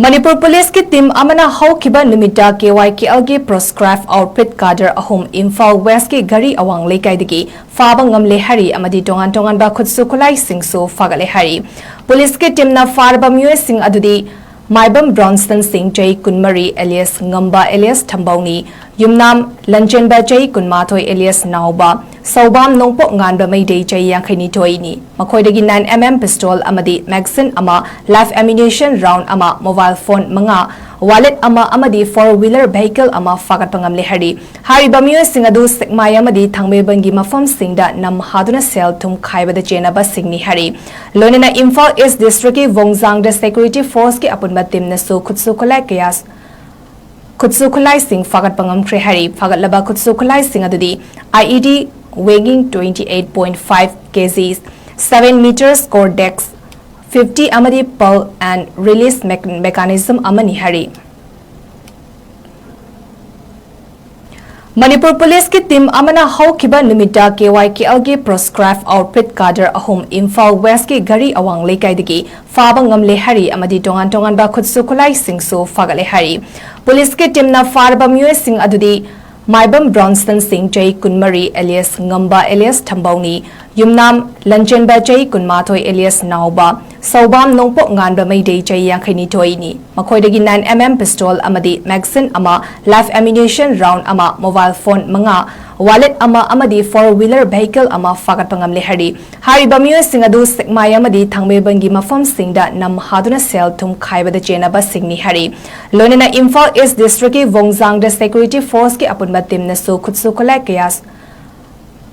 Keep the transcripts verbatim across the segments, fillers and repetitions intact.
ꯃꯅꯤꯄꯨꯔ ꯄꯨꯂꯤꯁꯀꯤ ꯇꯤꯝ ꯑꯃꯅ ꯍꯧꯈꯤꯕ ꯅꯨꯃꯤꯠꯇ ꯀꯦ ꯋꯥꯏ ꯀꯦ ꯑꯦꯜꯒꯤ proscribed outfit cadre ꯑꯍꯨꯝ ꯏꯝꯐꯥꯜ ꯋꯦꯁꯀꯤ ꯘꯔꯤ ꯑꯋꯥꯡ ꯂꯩꯀꯥꯏꯗꯒꯤ ꯐꯥꯕ ꯉꯝꯂꯦ ꯍꯥꯏꯔꯤ ꯑꯃꯗꯤ ꯇꯣꯉꯥꯟ ꯇꯣꯉꯥꯟꯕ ꯈꯨꯠꯁꯨ ꯈꯨꯠꯂꯥꯏꯁꯤꯡꯁꯨ ꯐꯥꯒꯠꯂꯦ ꯍꯥꯏꯔꯤ꯫ ꯄꯨꯂꯤꯁꯀꯤ ꯇꯤꯝꯅ ꯐꯥꯔꯕ ꯃꯤꯑꯣꯏꯁꯤꯡ ꯑꯗꯨꯗꯤ ꯃꯥꯏꯕꯝ ꯕ꯭ꯔꯣꯟꯁꯟ ꯁꯤꯡ, ꯆꯍꯤ ꯀꯨꯟꯃꯔꯤ, alias ꯉꯝꯕ alias ꯊꯝꯕꯧꯅꯤ, ꯌꯨꯝꯅꯥꯝ ꯂꯟꯆꯦꯟꯕ, ꯆꯍꯤ ꯀꯨꯟꯃꯥꯊꯣꯏ, alias ꯅꯥꯎꯕ, ꯁꯧꯕꯥꯝ ꯅꯣꯡꯄꯣꯛ ꯉꯥꯟꯕ ꯃꯩꯗꯩ, ꯆꯍꯤ ꯌꯥꯡꯈꯩꯅꯤꯊꯣꯏꯅꯤ꯫ ꯃꯈꯣꯏꯗꯒꯤ nine M M pistol ꯑꯃꯗꯤ magazine ꯑꯃ, live ammunition round ꯑꯃ, mobile phone ꯃꯉꯥ, wallet ꯑꯃ ꯑꯃꯗꯤ four wheeler vehicle ꯑꯃ ꯐꯥꯒꯠꯄ ꯉꯝꯂꯦ ꯍꯥꯏꯔꯤ꯫ ꯍꯥꯏꯔꯤꯕ ꯃꯤꯑꯣꯏꯁꯤꯡ ꯑꯗꯨ ꯁꯦꯛꯃꯥꯏ ꯑꯃꯗꯤ ꯊꯥꯡꯃꯩꯕꯟꯒꯤ ꯃꯐꯝꯁꯤꯡꯗ ꯅꯝ ꯍꯥꯗꯨꯅ ꯁꯦꯜ ꯊꯨꯝ ꯈꯥꯏꯕꯗ ꯆꯦꯟꯅꯕꯁꯤꯡꯅꯤ ꯍꯥꯏꯔꯤ꯫ ꯂꯣꯏꯅꯅ ꯏꯝꯐꯥꯜ ꯏꯁ ꯗꯤꯁꯇ꯭ꯔꯤꯛꯀꯤ ꯋꯣꯡꯖꯥꯡꯗ security forceꯀꯤ ꯑꯄꯨꯟꯕ ꯇꯤꯝꯅꯁꯨ ꯈꯨꯠꯁꯨ ꯈꯨꯠꯂꯥꯏ ꯀꯌꯥ, ꯈꯨꯠꯁꯨ ꯈꯨꯠꯂꯥꯏꯁꯤꯡ ꯐꯥꯒꯠꯄ ꯉꯝꯈ꯭ꯔꯦ ꯍꯥꯏꯔꯤ꯫ ꯐꯥꯒꯠꯂꯕ ꯈꯨꯠꯁꯨ ꯈꯨꯠꯂꯥꯏꯁꯤꯡ ꯑꯗꯨꯗꯤ I E D weighing twenty eight point five K G, seven meters Cortex fifty ꯑꯃꯗꯤ pull and release mech-, mechanism ꯑꯃꯅꯤ ꯍꯥꯏꯔꯤ꯫ ꯃꯅꯤꯄꯨꯔ ꯄꯨꯂꯤꯁꯀꯤ ꯇꯤꯝ ꯑꯃꯅ ꯍꯧꯈꯤꯕ ꯅꯨꯃꯤꯠꯇ ꯀꯦ ꯋꯥꯏ ꯀꯦ ꯑꯦꯜꯒꯤ proscribed outfit cadre ꯑꯍꯨꯝ ꯏꯝꯐꯥꯜ ꯋꯦꯁꯀꯤ ꯘꯔꯤ ꯑꯋꯥꯡ ꯂꯩꯀꯥꯏꯗꯒꯤ ꯐꯥꯕ ꯉꯝꯂꯦ ꯍꯥꯏꯔꯤ ꯑꯃꯗꯤ ꯇꯣꯉꯥꯟ ꯇꯣꯉꯥꯟꯕ ꯈꯨꯠꯁꯨ ꯈꯨꯠꯂꯥꯏꯁꯤꯡꯁꯨ ꯐꯥꯒꯠꯂꯦ ꯍꯥꯏꯔꯤ꯫ ꯄꯨꯂꯤꯁꯀꯤ ꯇꯤꯝꯅ ꯐꯥꯔꯕ ꯃꯤꯑꯣꯏꯁꯤꯡ ꯑꯗꯨꯗꯤ ꯃꯥꯏꯕꯝ ꯕ꯭ꯔꯣꯟꯁꯟ ꯁꯤꯡ, ꯆꯍꯤ ꯀꯨꯟꯃꯔꯤ, alias ꯉꯝꯕ alias ꯊꯝꯕꯧꯅꯤ, ꯌꯨꯝꯅꯥꯝ ꯂꯟꯆꯦꯟꯕ, ꯆꯍꯤ ꯀꯨꯟꯃꯥꯊꯣꯏ, alias ꯅꯥꯎꯕ, ꯁꯧꯕꯥꯝ ꯅꯣꯡꯄꯣꯛ ꯉꯥꯟꯕ ꯃꯩꯗꯩ, ꯆꯍꯤ ꯌꯥꯡꯈꯩꯅꯤꯊꯣꯏꯅꯤ꯫ ꯃꯈꯣꯏꯗꯒꯤ nine M M pistol ꯑꯃꯗꯤ magazine ꯑꯃ, live ammunition round ꯑꯃ, mobile phone ꯃꯉꯥ, wallet ꯑꯃ ꯑꯃꯗꯤ four wheeler vehicle ꯑꯃ ꯐꯥꯒꯠꯄ ꯉꯝꯂꯦ ꯍꯥꯏꯔꯤ꯫ ꯍꯥꯏꯔꯤꯕ ꯃꯤꯑꯣꯏꯁꯤꯡ ꯑꯗꯨ ꯁꯦꯛꯃꯥꯏ ꯑꯃꯗꯤ ꯊꯥꯡꯃꯩꯕꯟꯒꯤ ꯃꯐꯝꯁꯤꯡꯗ ꯅꯝ ꯍꯥꯗꯨꯅ ꯁꯦꯜ ꯊꯨꯝ ꯈꯥꯏꯕꯗ ꯆꯦꯟꯅꯕꯁꯤꯡꯅꯤ ꯍꯥꯏꯔꯤ꯫ ꯂꯣꯏꯅꯅ ꯏꯝꯐꯥꯜ ꯏꯁ ꯗꯤꯁꯇ꯭ꯔꯤꯛꯀꯤ ꯋꯣꯡꯖꯥꯡꯗ security forceꯀꯤ ꯑꯄꯨꯟꯕ ꯇꯤꯝꯅꯁꯨ ꯈꯨꯠꯁꯨ ꯈꯨꯠꯂꯥꯏ ꯀꯌꯥ,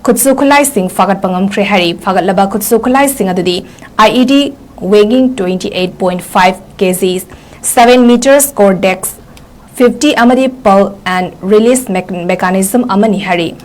ꯈꯨꯠꯁꯨ ꯈꯨꯠꯂꯥꯏꯁꯤꯡ ꯐꯥꯒꯠꯄ ꯉꯝꯈ꯭ꯔꯦ ꯍꯥꯏꯔꯤ꯫ ꯐꯥꯒꯠꯂꯕ ꯈꯨꯠꯁꯨ ꯈꯨꯠꯂꯥꯏꯁꯤꯡ ꯑꯗꯨꯗꯤ I E D weighing twenty eight point five K G, seven meters Cortex fifty ꯑꯃꯗꯤ pull and release mech-, mechanism ꯑꯃꯅꯤ ꯍꯥꯏꯔꯤ꯫